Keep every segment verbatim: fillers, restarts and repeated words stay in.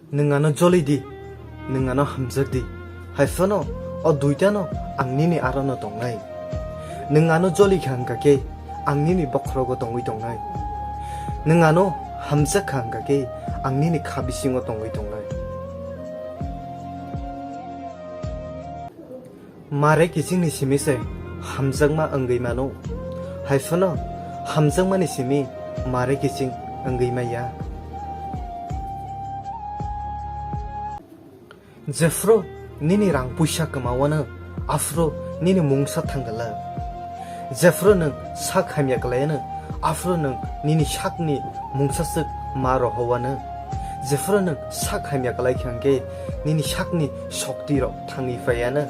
Nwng ano joli di, nwng ano hamjak di. Hai phano o duitano ang nini arono tongnai. Nwng ano joli kha hwnkha khe ang nini bokhorogo tongwi tongnai. Nwng ano hamjak kha hwnkha khe ang nini kha bisingo tongwi tongnai. Mare kichingni simi se hamjakma wngwi mano. Hai phano hamjakmani simi mare kiching wngwi maya. Jephru nini rang puisa kwmawano, aphru nini mungsa thangala. Jephru nwng sak hamya kalaiyano, aphru nwng nini sakni mungsaswk ma rohowano. Jephru nwng sak hamya kalai kha hwnkhe nini sakni shokti rok thangwi phaiano.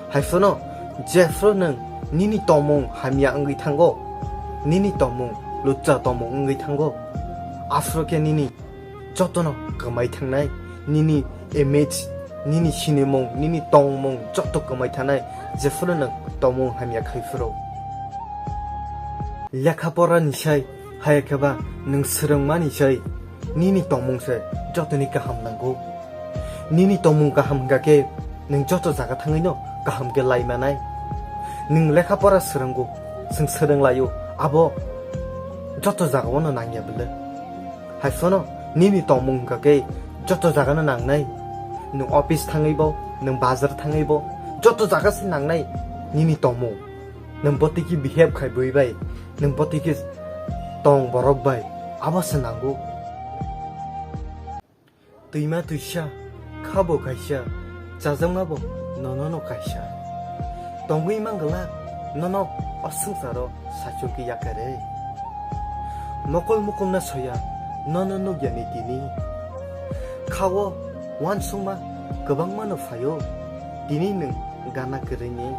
Hai phano jephru nwng nini tongmung hamya wngwi thango, nini tongmung lutsa tongmung wngwi thango, aphru khe nini jotono kwmai thangnai, nini image, nini sinimung, nini tongmung joto kwmai thangnai, jephru nwng tongmung hamya khai phuru. Lekha pora ni sai, haya khe ba nwng swrwngmani sai, nini tongmung se jotoni kaham nango. Nini tongmung kaham hwnkha khe nwng joto jaga thangwino kaham khe lai manai. Nwng lekha pora swrwngo, chwng swrwng laio, abo joto jagao no nangya bwle. Hai phano nini tongmung hwnkha khe joto jagano nangnai. Nwng office thangwi bo, nwng bazar thangwi bo, joto jaga se nangnai nini tongmung. Nwng botiki behave khai bui bai, nwng botiki tong borok bai, abo se nango. Twima twisa, khabo kaisa, chajakma bo nono no kaisa. Tongwi manglak nono o swngcharo sachukwi yakare. Mokol mukumna soya nono nukya ni tini. Khao uansukma kwbangma no phaio, tini nwng gana kwrwini.